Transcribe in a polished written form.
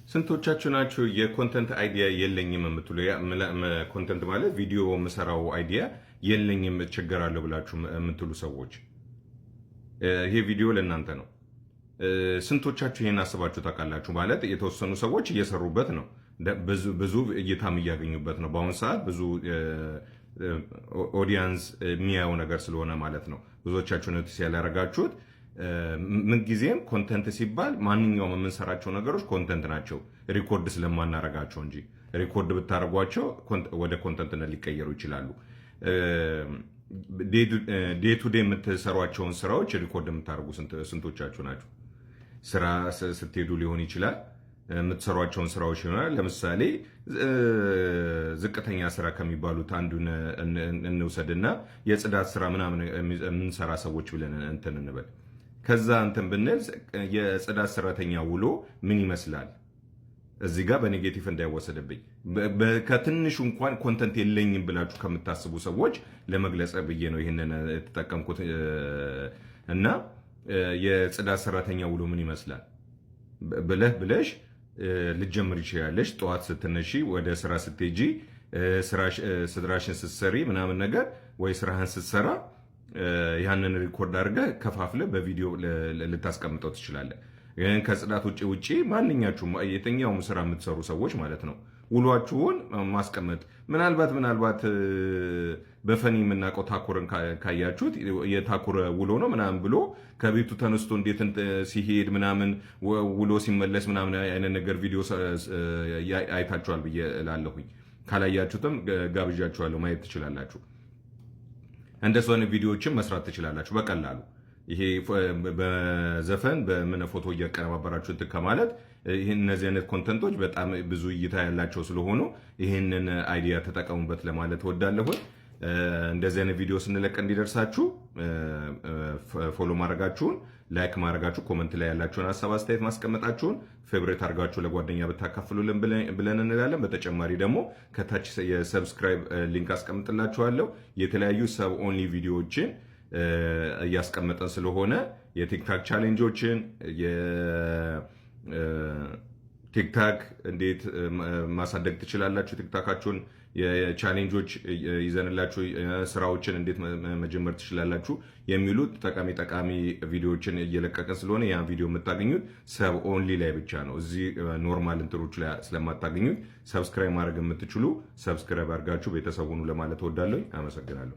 ስንቶቻችሁ ናችሁ የ content idea የለኝም የምትሉ? Content ማለት ቪዲዮ የምሰራው idea የለኝም፣ እቸገራለሁ ብላችሁ የምትሉ ሰዎች፣ ይሄ ቪዲዮ ለእናንተ ነው። ስንቶቻችሁ ይሄን አስባችሁ ታውቃላችሁ? ማለት የተወሰኑ ሰዎች እየሰሩበት ነው፣ ብዙ እይታም እያገኙበት ነው። በአሁኑ ሰዓት ብዙ audience የሚያየው ነገር ስለሆነ ማለት ነው። ብዙዎቻችሁ notice ያላረጋችሁት፣ ምንጊዜም content ሲባል ማንኛውም የምንሰራቸው ነገሮች content ናቸው፣ record ስለማናረጋቸው እንጂ። Record ብታደርጓቸው ወደ content ነት ሊቀየሩ ይችላሉ። Day to day የምትሰሯቸውን ስራዎች record የምታደርጉ ስንቶቻችሁ ናችሁ? ስራ ስትሄዱ ሊሆን ይችላል፣ የምትሰሯቸውን ስራዎች ይሆናል። ለምሳሌ ዝቅተኛ ስራ ከሚባሉት አንዱን እንውሰድና የጽዳት ስራ ምናምን የምንሰራ ሰዎች ብለን እንትን እንበል። ከዛ እንትን ብንል የጽዳት ሰራተኛ ውሎ ምን ይመስላል? እዚህ ጋር በ negative እንዳይወሰድብኝ፣ ከትንሹ እንኳን content የለኝም ብላችሁ ከምታስቡ ሰዎች ለመግለጽ ብዬ ነው ይህንን የተጠቀምኩት። እና የጽዳት ሰራተኛ ውሎ ምን ይመስላል ብለህ ብለሽ ልትጀምሪ ትችያለሽ። ጠዋት ስትነሺ፣ ወደ ስራ ስትሄጂ፣ ስራሽን ስትሰሪ ምናምን ነገር ወይ ስራህን ስትሰራ ያንን record አድርገህ ከፋፍለህ በቪዲዮ ልታስቀምጠው ትችላለህ። ከጽዳት ውጭ ማንኛችሁም የትኛውም ስራ የምትሰሩ ሰዎች ማለት ነው፣ ውሏችሁን ማስቀመጥ። ምናልባት በ funny የምናውቀው ታኩርን ካያችሁት፣ የታኩር ውሎ ነው ምናምን ብሎ ከቤቱ ተነስቶ እንዴት ሲሄድ ምናምን፣ ውሎ ሲመለስ ምናምን አይነት ነገር ቪዲዮ አይታችኋል ብዬ እላለሁኝ። ካላያችሁትም ጋብዣችኋለሁ፣ ማየት ትችላላችሁ። እንደሱ አይነት ቪዲዮዎችን መስራት ትችላላችሁ በቀላሉ። ይሄ በዘፈን በምን ፎቶ እያቀነባበራችሁ እንትን ከማለት፣ ይህን እነዚህ አይነት content ኦች በጣም ብዙ እይታ ያላቸው ስለሆኑ ይህንን idea ተጠቀሙበት ለማለት እወዳለሁ። እንደዚህ አይነት ቪዲዮ ስንለቅ እንዲደርሳችሁ follow ማድረጋችሁን፣ like ማድረጋችሁ፣ comment ላይ ያላችሁን ሀሳብ አስተያየት ማስቀመጣችሁን፣ favorite አድርጋችሁ ለጓደኛ ብታካፍሉልን ብለን እንላለን። በተጨማሪ ደግሞ ከታች የ subscribe link አስቀምጥላችኋለሁ። የተለያዩ sub only ቪዲዮዎችን እያስቀመጠን ስለሆነ፣ የ TikTok challenge ኦችን፣ የ TikTok እንዴት ማሳደግ ትችላላችሁ፣ TikTok ኣችሁን የ challenge ኦች ይዘንላችሁ፣ ስራዎችን እንዴት መጀመር ትችላላችሁ የሚሉ ጠቃሚ ጠቃሚ ቪዲዮዎችን እየለቀቅን ስለሆነ ያን ቪዲዮ የምታገኙት sub only ላይ ብቻ ነው። እዚህ normal እንትኖች ላይ ስለማታገኙት subscribe ማድረግ የምትችሉ subscribe አድርጋችሁ ቤተሰብ ሁኑ ለማለት እወዳለሁ። አመሰግናለሁ።